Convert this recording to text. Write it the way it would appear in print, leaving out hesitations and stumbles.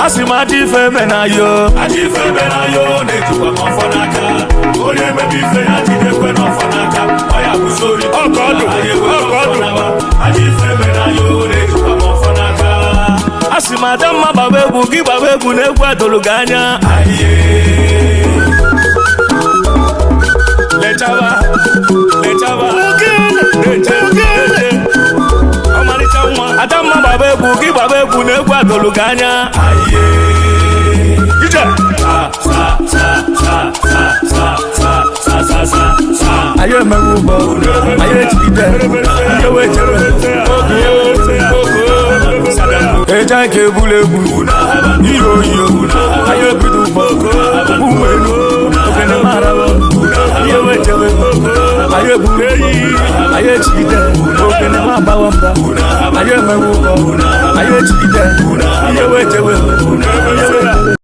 Asị m ajọ ife eme na yo. Ajọ ife eme na yo na-ejikwa m ọfọ n'aka. Onye mebe ife ya jidekwe n'ọfọ n'aka. Ọ ya bụ sori. Ọkọ ọdụ, ọkọ ọdụ. Ajọ ife eme na yo na-ejikwa m ọfọ n'aka. Asị m Adamma gbaba egwu gị, gbaba egwu na egwu adolu gị anya. Lechaba, lechaba, leche, leche. Ọmarịcha nwa Adamma, gbaba egwu gị, gbaba egwu na egwu adolu gị anya. Ije. Sa sa sa sa sa sa sa sa sa sa. Anyị emewe ụgbọ, anyị ejigide ihe wee jere eje anyị ka ebulu egwu ihe oyiyo. Anyị ebido ụgbọ ụmụ elu ogene mara ihe wee jere. Anyị eburu eyi, anyị ejigide ogene ma agbawa mba. Anyị emewe ụgbọ, anyị ejigide ihe wee jewe ihe.